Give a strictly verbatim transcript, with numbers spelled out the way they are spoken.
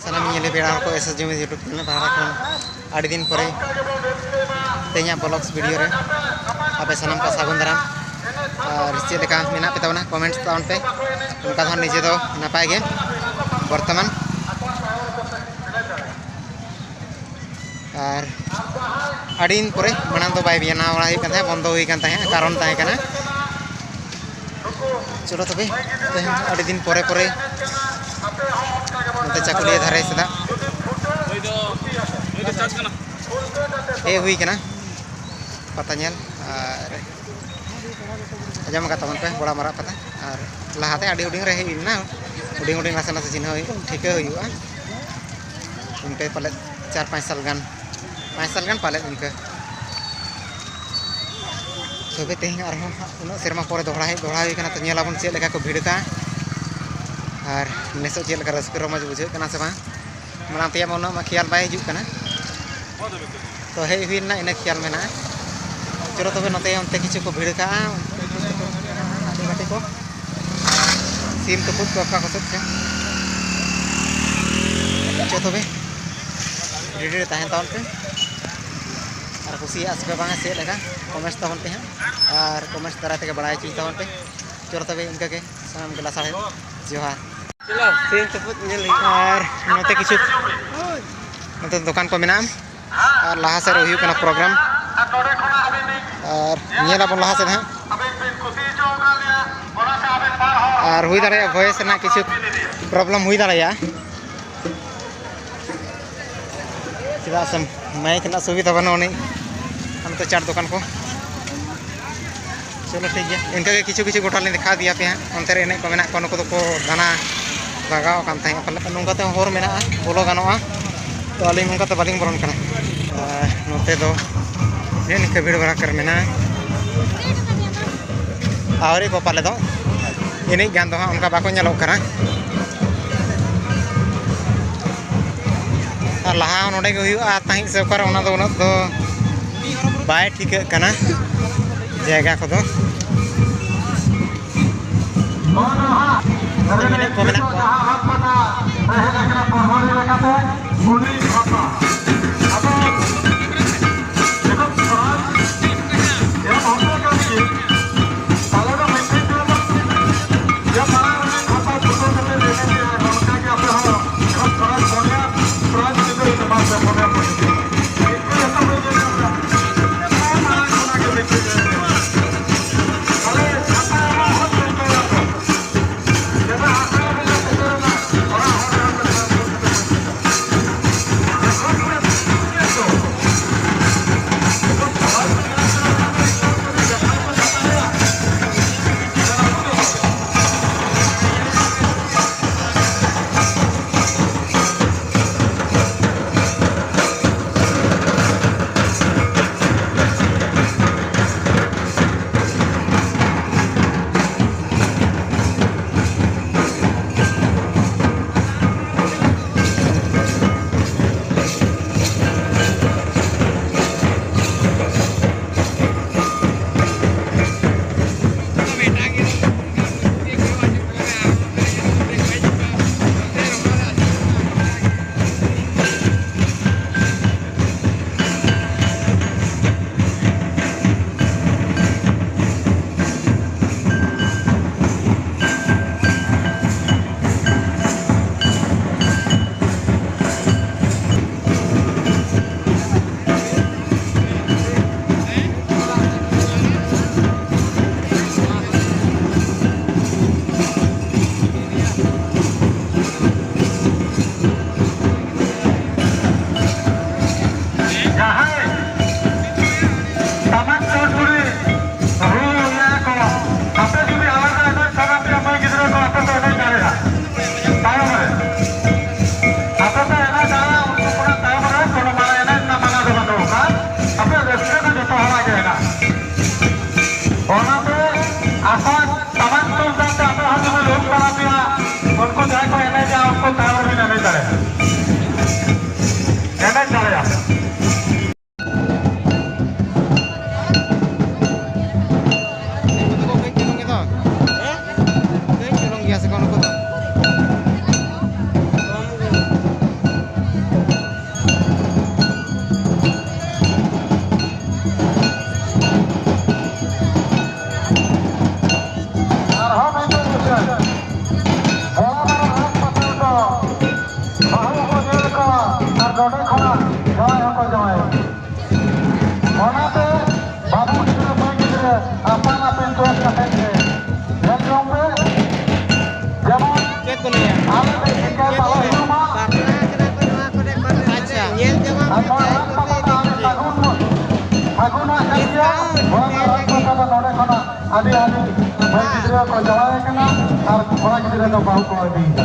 ᱥᱟᱱᱟᱢ ᱧᱮᱞ ᱯᱮᱲᱟ ᱦᱚᱲ ᱠᱚ, S S G Music YouTube channel ᱯᱟᱦᱴᱟ ᱠᱷᱚᱱ ᱟᱹᱰᱤ ᱫᱤᱱ ᱯᱚᱨᱮ ᱛᱮᱦᱮᱧᱟᱜ vlogs video ᱨᱮ ᱟᱯᱮ ᱥᱟᱱᱟᱢ ᱠᱚ ᱥᱟᱹᱜᱩᱱ ᱫᱟᱨᱟᱢ᱾ ᱟᱨ ᱪᱮᱫ ᱞᱮᱠᱟ ᱢᱮᱱᱟᱜ ᱯᱮ ᱛᱟᱵᱚᱱᱟ, comments ᱛᱟᱵᱚᱱ ᱯᱮ᱾ ᱚᱱᱠᱟ ᱫᱚ ᱦᱟᱸᱜ ᱱᱤᱡᱮ ᱫᱚ ᱱᱟᱯᱟᱭ ᱜᱮ ᱵᱚᱨᱛᱚᱢᱟᱱ᱾ ᱟᱨ ᱟᱹᱰᱤ ᱫᱤᱱ ᱯᱚᱨᱮ, ᱢᱟᱲᱟᱝ ᱫᱚ ᱵᱟᱭ ᱵᱮᱱᱟᱣ ᱵᱟᱲᱟ ᱦᱩᱭᱩᱜ ᱠᱟᱱ ᱛᱟᱦᱮᱸᱫ, ᱵᱚᱱᱫᱚ ᱦᱩᱭ ᱠᱟᱱ ᱛᱟᱦᱮᱸᱫ, ᱠᱟᱨᱚᱱ ᱛᱟᱦᱮᱸ ᱠᱟᱱᱟ᱾ ᱪᱚᱞᱚ ᱛᱚᱵᱮ, ᱛᱮᱦᱮᱧ ᱟᱹᱰᱤ ᱫᱤᱱ ᱯᱚᱨᱮ ᱯᱚᱨᱮ ᱱᱚᱛᱮ ᱪᱟᱹᱠᱩᱞᱤᱭᱟᱹ ᱫᱷᱟᱨᱮ ᱥᱮᱫᱟᱜ ᱦᱮᱡ ᱦᱩᱭ ᱠᱟᱱᱟ ᱯᱟᱛᱟ ᱧᱮᱞ᱾ ᱟᱨ ᱟᱸᱡᱚᱢ ᱟᱠᱟᱫ ᱛᱟᱵᱚᱱ ᱯᱮ ᱵᱚᱲᱟ ᱢᱟᱨᱟᱜ ᱯᱟᱛᱟ᱾ ᱟᱨ ᱞᱟᱦᱟᱛᱮ ᱟᱹᱰᱤ ᱦᱩᱰᱤᱧ ᱨᱮ ᱦᱮᱡ ᱦᱩᱭ ᱞᱮᱱᱟ, ᱦᱩᱰᱤᱧ ᱦᱩᱰᱤᱧ ᱱᱟᱥᱮ ᱱᱟᱥᱮ ᱪᱤᱱᱦᱟᱹ ᱦᱩᱭᱩᱜ, ᱴᱷᱤᱠᱟᱹ ᱦᱩᱭᱩᱜᱼᱟ᱾ ᱚᱱᱛᱮ ᱯᱟᱞᱮᱫ ᱪᱟᱨ ᱯᱟᱸᱪ ᱥᱟᱞ ᱜᱟᱱ, ᱯᱟᱸᱪ ᱥᱟᱞ ᱜᱟᱱ ᱯᱟᱞᱮᱫ ᱤᱱᱠᱟᱹ᱾ ᱛᱚᱵᱮ ᱛᱮᱦᱮᱧ ᱟᱨᱦᱚᱸ ᱩᱱᱟᱹᱜ ᱥᱮᱨᱢᱟ ᱯᱚᱨᱮ ᱫᱚᱦᱲᱟ ᱦᱮᱡ ᱫᱚᱦᱲᱟ ᱦᱩᱭ ᱠᱟᱱᱟ, ᱛᱚ ᱧᱮᱞ ᱟᱵᱚᱱ ᱪᱮᱫ ᱞᱮᱠᱟ ᱠᱚ ᱵᱷᱤᱲ ᱠᱟᱜᱼᱟ ᱟᱨ ᱱᱮᱥᱚᱜ ᱪᱮᱫ ᱞᱮᱠᱟ ᱨᱟᱹᱥᱠᱟᱹ ᱨᱚᱢᱚᱡᱽ ᱵᱩᱡᱷᱟᱹᱜ ᱠᱟᱱᱟ ᱥᱮ ᱵᱟᱝ᱾ ᱢᱟᱲᱟᱝ ᱛᱮᱭᱟᱜ ᱢᱟ ᱩᱱᱟᱹᱜ ᱢᱟ ᱠᱷᱮᱭᱟᱞ ᱵᱟᱭ ᱦᱤᱡᱩᱜ ᱠᱟᱱᱟ, ᱛᱚ ᱦᱮᱡ ᱦᱩᱭ ᱞᱮᱱᱟ, ᱤᱱᱟᱹ ᱠᱷᱮᱭᱟᱞ ᱢᱮᱱᱟᱜᱼᱟ᱾ ᱪᱚᱞᱚ ᱛᱚᱵᱮ, ᱱᱚᱛᱮ ᱚᱱᱛᱮ ᱠᱤᱪᱷᱩ ᱠᱚ ᱵᱷᱤᱲ ᱠᱟᱜᱼᱟ, ᱟᱹᱰᱤ ᱜᱟᱛᱮ ᱠᱚ ᱥᱤᱢ ᱛᱩᱯᱩᱫ ᱠᱚ ᱚᱠᱟ ᱠᱚ ᱥᱮᱫ ᱪᱚ᱾ ᱪᱚ ᱛᱚᱵᱮ, ᱨᱮᱰᱤ ᱨᱮ ᱛᱟᱦᱮᱱ ᱛᱟᱵᱚᱱ ᱯᱮ᱾ ᱟᱨ ᱠᱩᱥᱤᱭᱟᱜᱼᱟ ᱥᱮ ᱯᱮ ᱵᱟᱝᱟ ᱪᱮᱫ ᱞᱮᱠᱟ, comments ᱛᱟᱵᱚᱱ ᱯᱮ ᱦᱟᱸᱜ, ᱟᱨ comments ᱫᱟᱨᱟᱭ ᱛᱮᱜᱮ ᱵᱟᱲᱟᱭ ᱦᱚᱪᱚᱧ ᱛᱟᱵᱚᱱ ᱯᱮ᱾ ᱪᱚᱞᱚ ᱛᱚᱵᱮ, ᱤᱱᱠᱟᱹ ᱜᱮ ᱥᱟᱱᱟᱢ ᱜᱮ ᱞᱟᱥᱟᱲᱦᱮᱫ ᱡᱚᱦᱟᱨ᱾ ᱪᱚᱞᱚ, ᱥᱤᱢ ᱛᱩᱯᱩᱫ ᱧᱮᱞ ᱦᱩᱭᱩᱜᱼᱟ᱾ ᱟᱨ ᱱᱚᱛᱮ ᱠᱤᱪᱷᱩ, ᱱᱚᱛᱮ ᱫᱚᱠᱟᱱ ᱠᱚ ᱢᱮᱱᱟᱜᱼᱟ᱾ ᱟᱨ ᱞᱟᱦᱟ ᱥᱮᱫ ᱨᱮ ᱦᱩᱭᱩᱜ ᱠᱟᱱᱟ program᱾ ᱟᱨ ᱧᱮᱞ ᱟᱵᱚᱱ ᱞᱟᱦᱟ ᱥᱮᱫ ᱦᱟᱸᱜ᱾ ᱟᱨ ᱦᱩᱭ ᱫᱟᱲᱮᱭᱟᱜᱼᱟ voice ᱨᱮᱱᱟᱜ ᱠᱤᱪᱷᱩ problem ᱦᱩᱭ ᱫᱟᱲᱮᱭᱟᱜᱼᱟ, ᱪᱮᱫᱟᱜ ᱥᱮ mic ᱨᱮᱱᱟᱜ ᱥᱩᱵᱤᱫᱷᱟ ᱵᱟᱹᱱᱩᱜ ᱟᱹᱱᱤᱡ᱾ ᱟᱨ ᱱᱚᱛᱮ ᱪᱟᱴ ᱫᱚᱠᱟᱱ ᱠᱚ᱾ ᱪᱚᱞᱚ ᱴᱷᱤᱠ ᱜᱮᱭᱟ, ᱤᱱᱠᱟᱹ ᱜᱮ ᱠᱤᱪᱷᱩ ᱠᱤᱪᱷᱩ ᱜᱚᱴᱟ ᱞᱤᱧ ᱫᱮᱠᱷᱟᱣ ᱤᱫᱤᱭᱟᱯᱮ ᱦᱟᱸᱜ᱾ ᱚᱱᱛᱮ ᱨᱮ ᱮᱱᱮᱡ ᱠᱚ ᱢᱮᱱᱟᱜ ᱠᱚᱣᱟ, ᱱᱩᱠᱩ ᱫᱚᱠᱚ ᱫᱟᱬᱟ ᱵᱷᱟᱜᱟᱣ ᱟᱠᱟᱱ ᱛᱟᱦᱮᱸᱫ ᱯᱟᱞᱮ᱾ ᱱᱚᱝᱠᱟ ᱛᱮᱦᱚᱸ ᱦᱚᱨ ᱢᱮᱱᱟᱜᱼᱟ, ᱵᱚᱞᱚ ᱜᱟᱱᱚᱜᱼᱟ, ᱛᱚ ᱟᱹᱞᱤᱧ ᱱᱚᱝᱠᱟ ᱛᱮ ᱵᱟᱹᱞᱤᱧ ᱵᱚᱞᱚᱱ ᱠᱟᱱᱟ᱾ ᱟᱨ ᱱᱚᱛᱮ ᱫᱚ ᱱᱤᱭᱟᱹ ᱱᱤᱝᱠᱟᱹ ᱵᱷᱤᱲ ᱵᱷᱟᱲ ᱠᱚᱨᱮ ᱢᱮᱱᱟᱜᱼᱟ᱾ ᱟᱹᱣᱨᱤ ᱠᱚ ᱯᱟᱞᱮ ᱫᱚ ᱮᱱᱮᱡ ᱜᱟᱱ ᱫᱚ ᱦᱟᱸᱜ ᱚᱱᱠᱟ ᱵᱟᱠᱚ ᱧᱮᱞᱚᱜ ᱠᱟᱱᱟ᱾ ᱟᱨ ᱞᱟᱦᱟ ᱦᱚᱸ ᱱᱚᱰᱮ ᱜᱮ ᱦᱩᱭᱩᱜᱼᱟ ᱛᱟᱦᱮᱸᱫ ᱥᱮ ᱚᱠᱟᱨᱮ, ᱚᱱᱟ ᱫᱚ ᱩᱱᱟᱹᱜ ᱫᱚ ᱵᱟᱭ ᱴᱷᱤᱠᱟᱹᱜ ᱠᱟᱱᱟ ᱡᱟᱭᱜᱟ ᱠᱚᱫᱚ᱾ ᱮᱱᱮᱡ ᱠᱚ ᱢᱮᱱᱟᱜ ᱠᱚᱣᱟ᱾ ᱦᱮᱡ ᱟᱠᱟᱱᱟ ᱯᱨᱚᱦᱚᱨᱤ ᱞᱮᱠᱟᱛᱮ ᱜᱩᱞᱤ ᱠᱷᱟᱯᱟ᱾ ᱟᱫᱚ ᱡᱚᱠᱷᱚᱱ ᱥᱚᱨᱦᱟᱭ ᱮᱦᱚᱵ ᱦᱚᱴᱚ ᱠᱟᱱ ᱜᱮ, ᱛᱟᱦᱞᱮ ᱫᱚ ᱢᱤᱫᱴᱮᱱ ᱠᱟᱱᱟ ᱫᱚ ᱡᱮ ᱢᱟᱲᱟᱝ ᱨᱮ ᱠᱷᱟᱯᱟ ᱪᱷᱩᱴᱟᱹᱣ ᱠᱟᱛᱮ ᱞᱟᱹᱭ ᱠᱮᱫᱟ, ᱱᱚᱝᱠᱟ ᱜᱮ ᱟᱯᱮ ᱦᱚᱸ ᱮᱦᱚᱵ ᱥᱚᱨᱦᱟᱭ ᱯᱚᱱᱭᱟ ᱥᱚᱨᱦᱟᱭ ᱪᱤᱛᱟᱹᱨ ᱮᱢᱟ ᱯᱮ ᱯᱚᱱᱭᱟ ᱯᱚᱱᱭᱟ᱾ ᱤᱱᱠᱟᱹ ᱡᱚᱛᱚ ᱦᱩᱭ ᱠᱟᱱᱟ᱾ ᱢᱟᱲᱟᱝ ᱠᱷᱚᱱᱟᱜ ᱜᱮ ᱢᱤᱫᱴᱮᱱ ᱛᱟᱦᱞᱮ ᱠᱷᱟᱯᱟ ᱮᱢᱟ ᱦᱚᱸ ᱪᱮᱥᱴᱟᱭᱟ ᱯᱮ᱾ ᱟᱯᱟᱱ ᱟᱹᱯᱤᱱ ᱪᱚᱭᱮᱥ ᱠᱟᱛᱮ ᱜᱮ ᱧᱮᱞ ᱡᱚᱝ ᱯᱮ, ᱡᱮᱢᱚᱱ ᱪᱮᱫ ᱠᱚ ᱞᱟᱹᱭᱟ? ᱟᱞᱮ ᱞᱮ ᱪᱤᱠᱟᱹ ᱪᱮᱫ ᱠᱚ ᱟᱞᱚ ᱞᱟᱹᱭᱟ? ᱦᱩᱭᱩᱜ ᱢᱟ᱾ ᱵᱟᱯᱞᱟ ᱠᱟᱱᱟ ᱠᱚ ᱱᱚᱣᱟ ᱠᱚᱨᱮ ᱵᱟᱝ ᱟᱪᱪᱷᱟ᱾ ᱧᱮᱞ ᱡᱚᱝ ᱟᱨ ᱱᱚᱣᱟ ᱡᱟᱭᱜᱟ ᱨᱟᱡᱽ ᱠᱚ ᱵᱟᱵᱟ ᱫᱚ ᱟᱹᱰᱤ ᱥᱟᱹᱜᱩᱱ, ᱥᱟᱹᱜᱩᱱᱟᱜ ᱠᱟᱱ ᱜᱮᱭᱟ᱾ ᱱᱚᱣᱟ ᱨᱟᱡᱽ ᱵᱟᱵᱟ ᱫᱚ ᱱᱚᱰᱮ ᱠᱷᱚᱱᱟᱜ ᱟᱹᱰᱤ ᱟᱹᱰᱤ ᱢᱟᱹᱭ ᱜᱤᱫᱽᱨᱟᱹ ᱠᱚ ᱡᱟᱶᱟᱭ ᱠᱟᱱᱟ ᱟᱨ ᱠᱚᱲᱟ ᱜᱤᱫᱽᱨᱟᱹ ᱫᱚ ᱵᱟᱹᱦᱩ ᱠᱚ ᱤᱫᱤᱭᱮᱫᱟ᱾